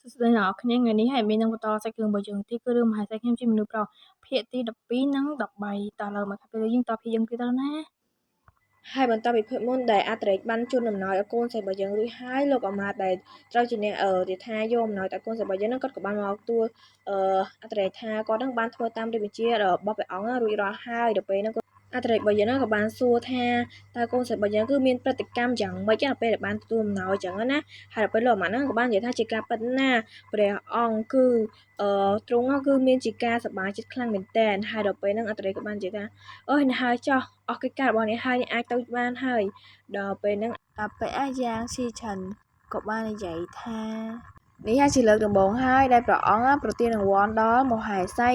សួស្តីអ្នកនរគ្នាថ្ងៃនេះហើយមាននឹងបន្តសាច់រឿងរបស់យើងទីគឺរឿងមហាសែខ្ញុំជាមនុស្សប្រុសភាគទី12និង13តើឡើយមកពេលយើងតភាគយើងទៀតទៅណា ហើយបន្ទាប់ពីភាគមុនដែលអាត្រេកបានជូនអំណោយឲ្យកូនស្រីរបស់យើងរួចហើយលោកអាម៉ាតដែលត្រូវជាអ្នករាថាយកអំណោយទៅកូនស្រីរបស់យើងហ្នឹងគាត់ក៏បានមកទួលអាត្រេកថាគាត់ហ្នឹងបានធ្វើតាមរាជបញ្ជារបស់ព្រះអង្គរួចរាល់ហើយដល់ពេលហ្នឹងអាត្រេករបស់យើងហ្នឹងក៏បានសួរថាតើកូនស្រីរបស់យើងគឺមានប្រតិកម្មយ៉ាងម៉េចដល់ពេលដែលបានទទួលអំណោយចឹងណាហើយដល់ពេលលោកអាម៉ាតហ្នឹងក៏បាននិយាយថាជាការពិតណាព្រះអង្គគឺទ្រង់គឺមានជាការសប្បាយចិត្តខ្លាំងមែនទែនហើយដល់ពេលហ្នឹងអាត្រេកក៏បាននិយាយថាអើយហើយចោះអស់កិច្ចការរបស់នេះហើយនេះអាចទៅបានហើយដល់ពេលហ្នឹង ដល់ពេលអាយ៉ាងស៊ីឆិនក៏បាននិយាយថានេះហើយជាលើកដំបូងហើយដែលព្រះអង្គប្រទានរង្វាន់ដល់មហេសី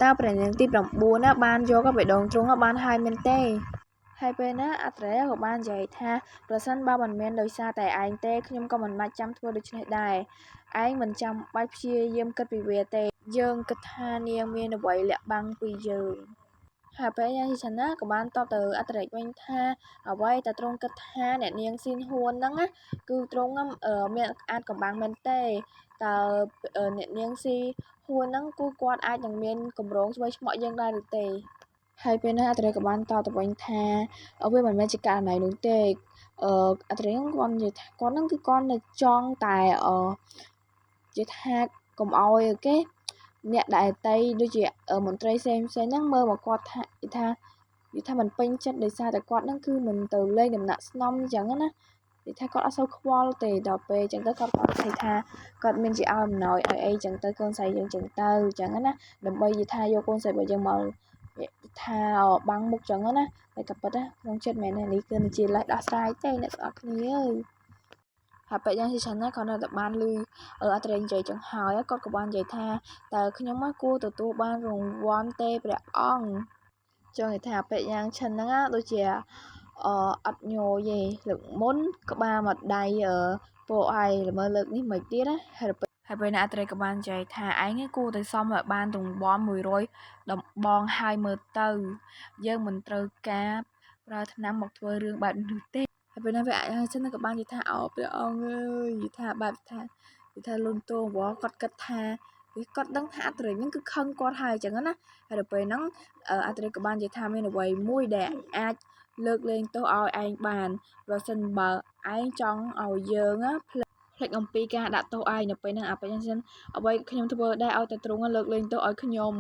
តើព្រះនាងទី9ណាបានយកបេះដូងទ្រង់បានហើយមែនទេហើយពេលណាអត្រេក៏បាននិយាយថាប្រសិនបើមិនមែនដោយសារតែឯងទេខ្ញុំក៏មិនបាច់ចាំធ្វើដូច្នេះដែរឯងមិនចាំបាច់ព្យាយាមគិតពីវាទេយើងគិតថានាងមានអ្វីលាក់បាំងពីយើងហើយពេលយ៉ាងស៊ីឆាណាក៏បានតបទៅអត្រេកវិញថាអ្វីតែទ្រង់គិតថាអ្នកនាងស៊ីនហួនហ្នឹងណាគឺទ្រង់មានអាចកំបាំងមែនទេតើអ្នកនាងស៊ីហួនហ្នឹងគឺគាត់អាចនឹងមានកម្រងឆ្វេងឆ្មក់យើងដែរឬទេហើយពេលហ្នឹងអត្រេក៏បានតបទៅវិញថាវាមិនមែនជាករណីនោះទេអត្រេគាត់និយាយថាគាត់ហ្នឹងគឺគាត់នៅចង់តែនិយាយថាកុំឲ្យគេអ្នកដែលតីដូចជាមន្ត្រីផ្សេងផ្សេងហ្នឹងមើលមកគាត់ថាថានិយាយថាមិនពេញចិត្តដោយសារតែគាត់ហ្នឹងគឺមិនទៅលេងដំណាក់ស្នំអញ្ចឹងណានិយាយថាគាត់អត់សូវខ្វល់ទេដល់ពេលអញ្ចឹងទៅគាត់គាត់ឃើញថាគាត់មានជាឲ្យអំណោយឲ្យអីអញ្ចឹងទៅកូនស្រីយើងអញ្ចឹងទៅអញ្ចឹងណាដើម្បីនិយាយថាយកកូនស្រីរបស់យើងមកថាបាំងមុខអញ្ចឹងណាតែក៏ពិតណាក្នុងចិត្តមែននេះគឺជាលេសដោះស្រាយទេអ្នកទាំងអស់គ្នាអើយហើយពេលយ៉ាងស៊ីឆាណាគាត់នៅតែបានឮអត្រេនិយាយចឹងហើយគាត់ក៏បាននិយាយថាតើខ្ញុំគួរទទួលបានរង្វាន់ទេព្រះអង្គចង់និយាយថាពេលយ៉ាងឈិនហ្នឹងដូចជាអត់ញយទេលើកមុនក្បាលមួយដៃពោឲ្យល្មើលើកនេះមិនទៀតណាហើយហើយពេលណាអត្រេក៏បាននិយាយថាឯងគួរតែសមឲ្យបានរង្វាន់100ដំបងហើយមើលទៅយើងមិនត្រូវការប្រើថ្នាំមកធ្វើរឿងបែបនេះទេហើយពេលណាវាអាចចឹងក៏បាននិយាយថាអូព្រះអង្គអើយនិយាយថាបែបថានិយាយថាលុនតោវគាត់គិតថាវាគាត់ដឹងថាអត្រេហ្នឹងគឺខឹងគាត់ហើយអញ្ចឹងណាហើយដល់ពេលហ្នឹងអត្រេក៏បាននិយាយថាមានអ្វីមួយដែលអាចលើកលែងទោសឲ្យឯងបានប្រសិនបើឯងចង់ឲ្យយើងភ្លេចអំពីការដាក់ទោសឯងនៅពេលហ្នឹងអាពេលហ្នឹងអ្វីខ្ញុំធ្វើដែរឲ្យតែទ្រង់លើកលែងទោសឲ្យខ្ញុំ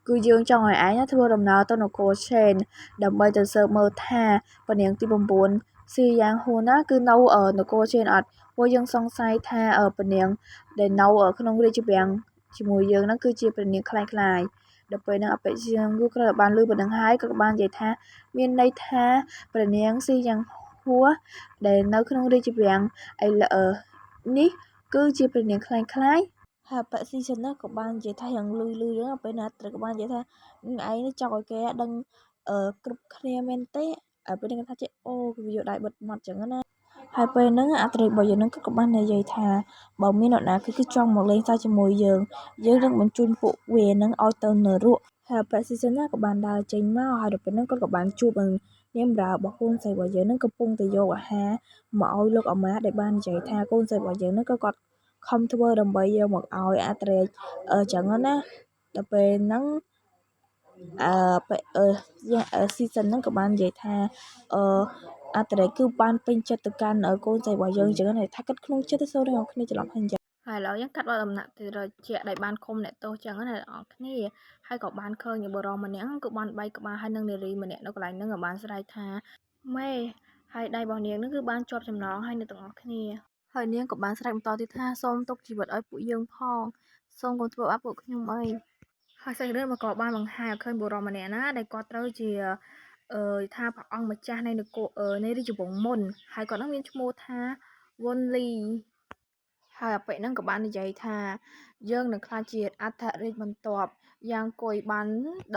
គឺយើងចង់ឲ្យឯងធ្វើដំណើរទៅនគរឆេនដើម្បីទៅស៊ើបមើលថាព្រះនាងទី9ស៊ីយ៉ាងហួនណាគឺនៅនគរឆេនអត់ព្រោះយើងសង្ស័យថាព្រះនាងដែលនៅក្នុងរាជវាំងជាមួយយើងហ្នឹងគឺជាព្រះនាងក្លែងក្លាយដល់ពេលហ្នឹងអភិជាងគឺគ្រាន់តែបានឮប៉ុណ្ណឹងហើយក៏បាននិយាយថាមានន័យថាព្រះនាងស៊ីយ៉ាងហួរដែលនៅក្នុងរាជវាំងឥឡូវនេះគឺជាព្រះនាងក្លែងក្លាយហើយបស៊ីសិនណាក៏បាននិយាយថាយ៉ាងលឺលឺចឹងពេលណាត្រូវក៏បាននិយាយថាឯងនេះចង់ឲ្យគេដឹងគ្រប់គ្នាមែនទេហើយពេលហ្នឹងថាចេះអូគេយកដៃបិទមាត់ចឹងណាហើយពេលហ្នឹងអត្រីរបស់យើងហ្នឹងក៏បាននិយាយថាបើមាននរណាគឺចង់មកលេងសើចជាមួយយើងយើងនឹងបញ្ជូនពួកវាហ្នឹងឲ្យទៅនរកហើយប្រស៊ីសិនណាក៏បានដើរចេញមកហើយដល់ពេលហ្នឹងគាត់ក៏បានជួបនឹងនាងបម្រើរបស់កូនស្រីរបស់យើងហ្នឹងកំពុងតែយកអាហារមកឲ្យលោកអាម៉ាដែលបាននិយាយថាកូនស្រីរបស់យើងហ្នឹងក៏គាត់ខំធ្វើដើម្បីយកមកឲ្យអាត្រេកអញ្ចឹងណាដល់ពេលហ្នឹងអឺស៊ីសិនហ្នឹងក៏បាននិយាយថាអឺអាត្រេកគឺបានពេញចិត្តទៅកាន់កូនស្រីរបស់យើងអញ្ចឹងណាថាគិតក្នុងចិត្តទៅសូរអ្នកគ្នាច្រឡំហើយអញ្ចឹង ហើយឥឡូវយើងកាត់ដល់ដំណាក់ទីត្រជាក់ដែលបានឃុំអ្នកទោសចឹងណាអ្នកនរគ្នាហើយក៏បានឃើញបុរសម្នាក់គឺបានបែកក្បាលហើយនឹងនារីម្នាក់នៅកន្លែងហ្នឹងក៏បានស្រែកថាមេហើយដៃរបស់នាងហ្នឹងគឺបានជាប់ចំណងហើយនៅទាំងអស់គ្នាហើយនាងក៏បានស្រែកបន្តទៀតថាសូមទុកជីវិតឲ្យពួកយើងផងសូមកុំធ្វើបាបពួកខ្ញុំអីហើយសាច់រឿងមកក៏បានបង្ហាញឲ្យឃើញបុរសម្នាក់ណាដែលគាត់ត្រូវជាថាព្រះអង្គម្ចាស់នៃនគរនៃរាជវង្សមុនហើយគាត់នឹងមានឈ្មោះថាវុនលីហើយអាប៉ិហ្នឹងក៏បាននិយាយថាយើងនឹងក្លាយជាអធិរាជបន្ទាប់យ៉ាងគួយបាន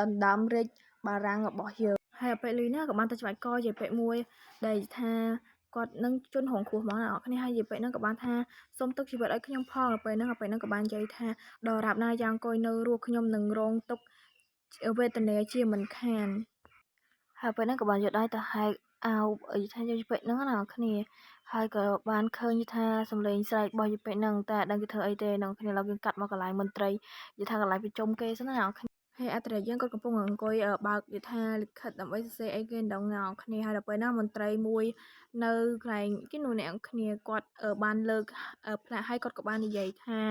ដណ្ដើមរាជបារាំងរបស់យើងហើយអាប៉ិលីណាក៏បានទៅច្បាច់កយាយប៉ិមួយដែលថាគាត់នឹងជន់រងគ្រោះហ្មងអ្នកនរគ្នាហើយយាយប៉ិហ្នឹងក៏បានថាសូមទុកជីវិតឲ្យខ្ញុំផងដល់ពេលហ្នឹងអាប៉ិហ្នឹងក៏បាននិយាយថាដល់រាបណាយ៉ាងគួយនៅរស់ខ្ញុំនឹងរងទុក្ខវេទនាជាមិនខានហើយពេលហ្នឹងក៏បានយកដៃទៅហែក អាវយថាយកពេកហ្នឹងណាគ្នាហើយក៏បានឃើញថាសំឡេងស្រែករបស់យពេកហ្នឹងតែអត់ដឹងគេធ្វើអីទេនឹងគ្នាឡើយយើងកាត់មកកន្លែងមន្ត្រីនិយាយថាកន្លែងប្រជុំគេសិនណាគ្នា ហើយអត្តរយើងគាត់កំពុងអង្គុយបើកយថាលិខិតដើម្បីសរសេរអីគេដងអ្នកគ្នាហើយដល់ពេលណាមន្ត្រីមួយនៅកន្លែងគេនោះអ្នកគ្នាគាត់បានលើកផ្លាកឲ្យគាត់ក៏បាននិយាយថា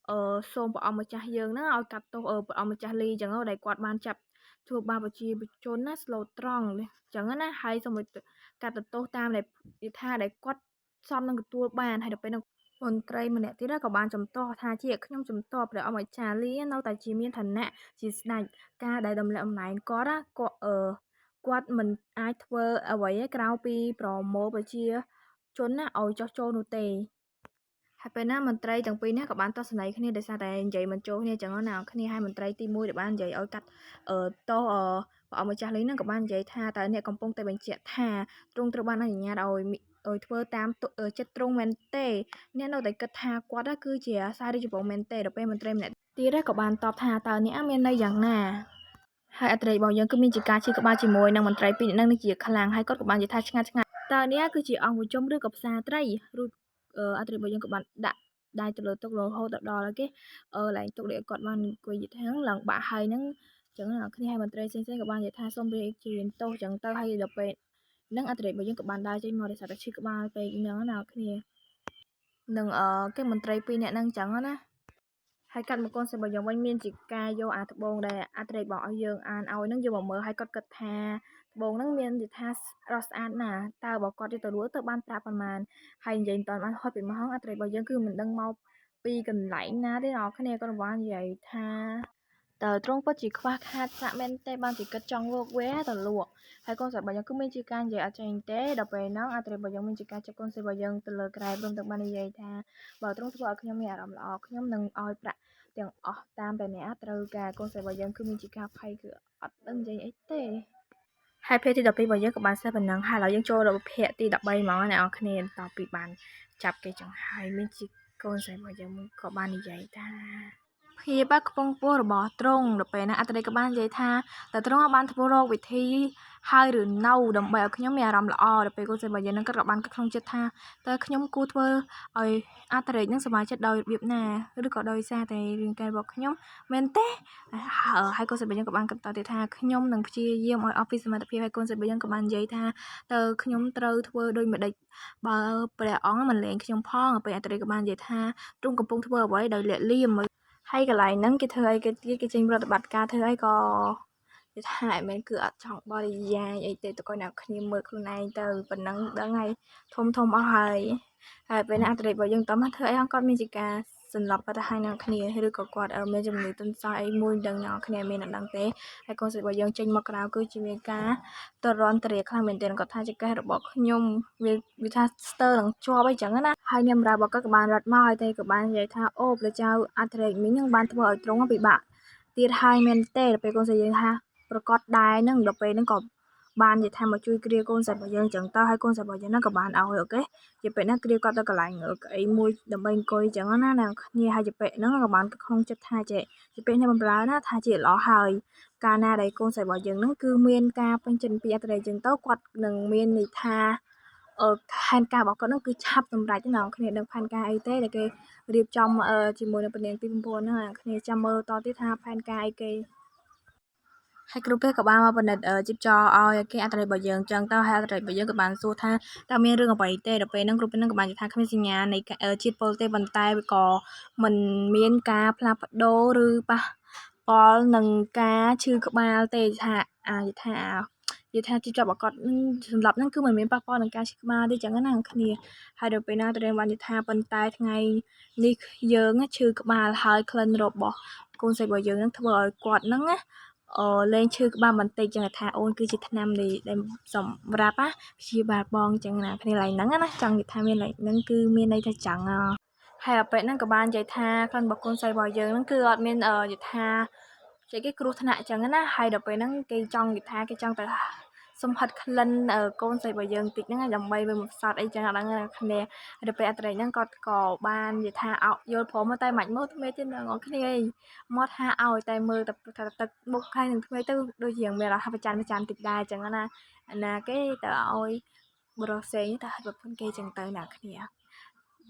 អឺសូមព្រះអង្គម្ចាស់យើងណាឲ្យកាត់ទោសព្រះអង្គម្ចាស់លីចឹងដែលគាត់បានចាប់ធ្វើបាបប្រជាជនណាស្លូតត្រង់ចឹងណាហើយសូមឲ្យកាត់ទោសតាមដែលថាដែលគាត់សមនឹងទទួលបានហើយដល់ពេលនោះមន្ត្រីម្នាក់ទៀតក៏បានចំទាស់ថាជាខ្ញុំចំទាស់ព្រះអង្គម្ចាស់លីនៅតែជាមានឋានៈជាស្ដេចការដែលទម្លាក់អំណែងគាត់ណាគាត់អឺគាត់មិនអាចធ្វើអ្វីក្រៅពីប្រមូលប្រជាជនណាឲ្យចោះចូលនោះទេហើយពេលណាមន្ត្រីទាំងពីរនេះក៏បានទស្សន័យគ្នាដោយសារតែនិយាយមិនចូលគ្នាចឹងណាគ្នាហើយមន្ត្រីទី1ដែលបាននិយាយឲ្យកាត់អឺតោះព្រះអង្គម្ចាស់លីហ្នឹងក៏បាននិយាយថាតើអ្នកកំពុងតែបញ្ជាក់ថាទ្រង់ត្រូវបានអនុញ្ញាតឲ្យធ្វើតាមចិត្តទ្រង់មែនទេអ្នកនៅតែគិតថាគាត់គឺជាសារាជវង្សមែនទេដល់ពេលមន្ត្រីម្នាក់ទៀតក៏បានតបថាតើអ្នកមានន័យយ៉ាងណាហើយអត្រីរបស់យើងគឺមានជាការឈឺក្បាលជាមួយនឹងមន្ត្រីពីរនាក់នឹងជាខ្លាំងហើយគាត់ក៏បាននិយាយថាឆ្ងាត់ឆ្ងាត់តើនេះគឺជាអង្គប្រជុំឬក៏ផ្សារត្រីឬអត្រីរបស់យើងក៏បានដាក់ដៃទៅលើតុរហូតដល់គេអឺឡើងទុកដែលគាត់បានអង្គុយថាឡើងបាក់ហើយហ្នឹងចឹងអ្នកគ្នាហើយមន្ត្រីផ្សេងៗក៏បាននិយាយថាសូមរាជរៀនទោសចឹងទៅហើយដល់ពេលនឹងអតិរេករបស់យើងក៏បានដើរចេញមកដោយសារតែឈឺក្បាលពេកហ្នឹងណាអ្នកគ្នានឹងអឺគេមន្ត្រីពីរនាក់ហ្នឹងចឹងណាហើយកាត់មកកូនសិស្សរបស់យើងវិញមានជាការយកអាត្បូងដែលអតិរេករបស់ឲ្យយើងអានឲ្យហ្នឹងយកមកមើលហើយគាត់គិតថាត្បូងហ្នឹងមាននិយាយថារស់ស្អាតណាស់តើបើគាត់យកទៅលក់ទៅបានប្រាក់ប៉ុន្មានហើយនិយាយមិនតាន់បានហត់ពីមកហងអតិរេករបស់យើងគឺមិនដឹងមកពីកន្លែងណាទេអ្នកគ្នាគាត់បាននិយាយថាតើទ្រង់ពិតជាខ្វះខាតប្រាក់មែនទេបានជាគិតចង់លក់វែទៅលក់ហើយកូនស្រីរបស់យើងគឺមានជាការនិយាយអត់ចេញទេដល់ពេលហ្នឹងអត្រីរបស់យើងមានជាការចាប់កូនស្រីរបស់យើងទៅលើក្រែព្រមទាំងបាននិយាយថាបើទ្រង់ធ្វើឲ្យខ្ញុំមានអារម្មណ៍ល្អខ្ញុំនឹងឲ្យប្រាក់ទាំងអស់តាមតែអ្នកត្រូវការកូនស្រីរបស់យើងគឺមានជាការភ័យគឺអត់ដឹងនិយាយអីទេហើយភាគទី12របស់យើងក៏បានសេះប៉ុណ្ណឹងហើយឥឡូវយើងចូលដល់ភាគទី13ហ្មងអ្នកនរគ្នាតពីបានចាប់គេចង្ហើយមានជាកូនស្រីរបស់យើងក៏បាននិយាយថាភាពខ្ពង់ខ្ពស់របស់ទ្រង់ដល់ពេលណាអត្តរេក៏បាននិយាយថាតើទ្រង់បានធ្វើរកវិធីហើយឬនៅដើម្បីឲ្យខ្ញុំមានអារម្មណ៍ល្អដល់ពេលកូនស្រីរបស់យើងនឹងគាត់ក៏បានគិតក្នុងចិត្តថាតើខ្ញុំគួរធ្វើឲ្យអត្តរេនឹងសប្បាយចិត្តដោយរបៀបណាឬក៏ដោយសារតែរាងកាយរបស់ខ្ញុំមែនទេហើយកូនស្រីរបស់យើងក៏បានគិតតទៀតថាខ្ញុំនឹងព្យាយាមឲ្យអស់ពីសមត្ថភាពហើយកូនស្រីរបស់យើងក៏បាននិយាយថាតើខ្ញុំត្រូវធ្វើដូចម្ដេចបើព្រះអង្គមិនលែងខ្ញុំផងពេលអត្តរេក៏បាននិយាយថាទ្រង់កំពុងធ្វើអ្វីដោយលាក់លៀមហើយកន្លែងហ្នឹងគេធ្វើអីគេទៀតគេចេញប្រតិបត្តិការធ្វើអីក៏និយាយថាអត់មែនគឺអត់ចង់បរិយាយអីទេតើគាត់អ្នកគ្នាមើលខ្លួនឯងទៅប៉ុណ្ណឹងដឹងហើយធំធំអស់ហើយហើយពេលណាអត្តរេករបស់យើងតមកធ្វើអីគាត់មានជាការសន្លប់បាត់ទៅហើយអ្នកគ្នាឬក៏គាត់មានជំងឺទន្សាយអីមួយមិនដឹងអ្នកគ្នាមានអត់ដឹងទេហើយកូនស្រីរបស់យើងចេញមកក្រៅគឺជាមានការតរន្តរាខ្លាំងមែនទែនគាត់ថាចកេះរបស់ខ្ញុំវាថាស្ទើរនឹងជាប់អីចឹងណាហើយអ្នកបម្រើរបស់គាត់ក៏បានរត់មកហើយតែក៏បាននិយាយថាអូព្រះចៅអធិរាជមីងនឹងបានធ្វើឲ្យទ្រង់ពិបាកទៀតហើយមែនទេដល់ពេលកូនស្រីយើងថាប្រកាសដែរនឹងដល់ពេលហ្នឹងក៏បាននិយាយថាមកជួយគ្រាកូនស្រីរបស់យើងចឹងទៅហើយកូនស្រីរបស់យើងហ្នឹងក៏បានឲ្យអូខេជាពេលហ្នឹងគ្រាគាត់ទៅកន្លែងកៅអីមួយដើម្បីអង្គុយចឹងណាអ្នកគ្នាហើយជាពេលហ្នឹងក៏បានក្នុងចិត្តថាចេះជាពេលនេះបំរើណាថាជាល្អហើយកាលណាដែលកូនស្រីរបស់យើងហ្នឹងគឺមានការពេញចិត្តពីអត្តរេចឹងទៅគាត់នឹងមានន័យថាអឺផែនការរបស់គាត់ហ្នឹងគឺឆាប់សម្រេចណាអ្នកគ្នាដឹងផែនការអីទេដែលគេរៀបចំជាមួយនឹងពនាងទី9ហ្នឹងអ្នកគ្នាចាំមើលតទៀតថាផែនការអីគេហើយគ្រូពេទ្យក៏បានមកពិនិត្យជីបចរឲ្យគេអត្តរេរបស់យើងចឹងទៅហើយអត្តរេរបស់យើងក៏បានសួរថាតើមានរឿងអ្វីទេដល់ពេលហ្នឹងគ្រូពេទ្យហ្នឹងក៏បាននិយាយថាគ្មានសញ្ញានៃជាតិពុលទេប៉ុន្តែវាក៏មិនមានការផ្លាស់ប្ដូរឬប៉ះពាល់នឹងការឈឺក្បាលទេថាអាចថានិយាយថាជីបចររបស់គាត់នឹងសម្រាប់ហ្នឹងគឺមិនមានប៉ះពាល់នឹងការឈឺក្បាលទេចឹងណាគ្នាហើយដល់ពេលណាទៅរៀនបាននិយាយថាប៉ុន្តែថ្ងៃនេះយើងឈឺក្បាលហើយក្លិនរបស់កូនស្រីរបស់យើងនឹងធ្វើឲ្យគាត់ហ្នឹងណាអឺលេងឈឺក្បាលបន្តិចចឹងថាអូនគឺជាថ្នាំនេះដែលសម្រាប់ណាព្យាបាលបងចឹងណាគ្នាឡើងហ្នឹងណាចង់និយាយថាមានឡើងហ្នឹងគឺមានន័យថាចឹងហើយអពេហ្នឹងក៏បាននិយាយថាក្លិនរបស់កូនស្រីរបស់យើងហ្នឹងគឺអត់មាននិយាយថាចេះគេគ្រោះថ្នាក់ចឹងណាហើយដល់ពេលហ្នឹងគេចង់និយាយថាគេចង់ទៅ សុំហិតក្លិនកូនស្រីរបស់យើងតិចហ្នឹងដើម្បីវាមកផ្សោតអីចឹងអត់ដឹងណាគ្នាដល់ពេលអត្រេកហ្នឹងគាត់ក៏បាននិយាយថាអោយល់ព្រមតែមិនមើលថ្មីទៀតអ្នកនរគ្នាមកថាឲ្យតែមើលតែទឹកមុខហើយនឹងថ្មីទៅដូចជាមានអារម្មណ៍ថាប្រច័នប្រច័នតិចដែរចឹងណាណាគេទៅឲ្យបរិសផ្សេងទៅហិតប្រពន្ធគេចឹងទៅអ្នកគ្នា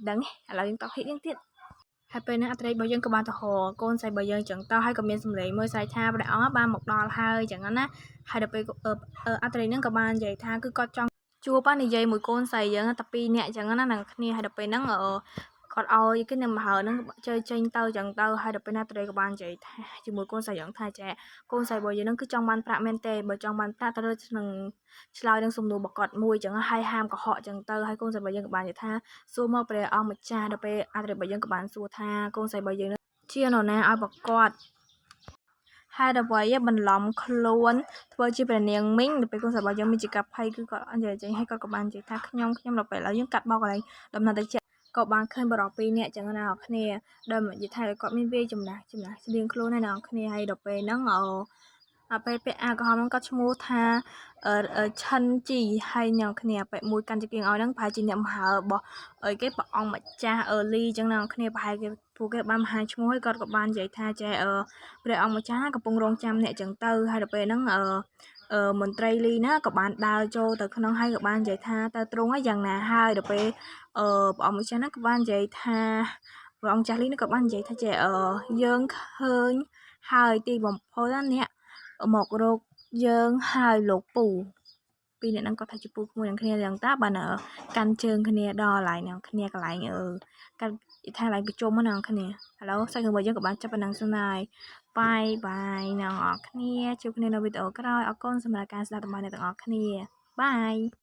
ដឹងឥឡូវយើងតោះហិតយើងទៀតហើយពេលហ្នឹងអត្រីរបស់យើងក៏បានទៅរកកូនស្រីរបស់យើងចឹងទៅហើយក៏មានសម្លេងមួយស្រែកថាព្រះអង្គបានមកដល់ហើយចឹងណាហើយដល់ពេលអត្រីហ្នឹងក៏បាននិយាយថាគឺគាត់ចង់ជួបនិយាយមួយកូនស្រីយើងតែពីរនាក់ចឹងណានឹងគ្នាហើយដល់ពេលហ្នឹងគាត់ឲ្យគេនឹងមហើហ្នឹងជើចេញទៅចឹងទៅហើយដល់ពេលណាត្រីក៏បាននិយាយថាជាមួយកូនស្រីយើងថាចែកូនស្រីរបស់យើងហ្នឹងគឺចង់បានប្រាក់មែនទេបើចង់បានប្រាក់ទៅនឹងឆ្លើយនឹងសំណួររបស់គាត់មួយចឹងហើយហាមកុហកចឹងទៅហើយកូនស្រីរបស់យើងក៏បាននិយាយថាសួរមកព្រះអង្គម្ចាស់ដល់ពេលអត្រីរបស់យើងក៏បានសួរថាកូនស្រីរបស់យើងជានរណាឲ្យប្រកាសហើយអ្វីបន្លំខ្លួនធ្វើជាព្រះនាងមីងដល់ពេលកូនស្រីរបស់យើងមានជាកាភ័យគឺគាត់អត់និយាយចេញហើយគាត់ក៏បាននិយាយថាខ្ញុំខ្ញុំដល់ពេលឥឡូវយើងកាត់បោកកន្លែងដំណើរទៅជាក៏បានឃើញបរិសពីរនាក់ចឹងណាអ្នកគ្នាដែលនិយាយថាគាត់មានវាចំណាស់ចំណាស់ស្តៀងខ្លួនហើយអ្នកគ្នាហើយដល់ពេលហ្នឹងអអាពេលពាក់អាក្រហមហ្នឹងគាត់ឈ្មោះថាឈិនជីហើយអ្នកគ្នាពេលមួយកាន់ចង្គៀងឲ្យហ្នឹងប្រហែលជាអ្នកមហារបស់អីគេព្រះអង្គម្ចាស់អឺលីចឹងណាអ្នកគ្នាប្រហែលគេពួកគេបានមហាឈ្មោះហើយគាត់ក៏បាននិយាយថាចេះអឺព្រះអង្គម្ចាស់កំពុងរងចាំអ្នកចឹងទៅហើយដល់ពេលហ្នឹងអឺអឺមន្ត្រីលីណាក៏បានដើរចូលទៅក្នុងហើយក៏បាននិយាយថាតើទ្រង់យ៉ាងណាហើយដល់ពេលអឺព្រះអង្គម្ចាស់ហ្នឹងក៏បាននិយាយថាព្រះអង្គចាស់លីនេះក៏បាននិយាយថាចេះអឺយើងឃើញហើយទីបំផុតណាអ្នកមករកយើងហើយលោកពូពីរអ្នកហ្នឹងគាត់ថាជាពូក្មួយនឹងគ្នាយ៉ាងតាបានកាន់ជើងគ្នាដល់កន្លែងហ្នឹងគ្នាកន្លែងអឺកាន់ថាកន្លែងប្រជុំហ្នឹងគ្នាឥឡូវសាច់រឿងរបស់យើងក៏បានចាប់ប៉ុណ្ណឹងសិនហើយបាយបាយអ្នកនរគ្នាជួបគ្នានៅវីដេអូក្រោយអរគុណសម្រាប់ការស្ដាប់របស់អ្នកទាំងអស់គ្នាបាយ។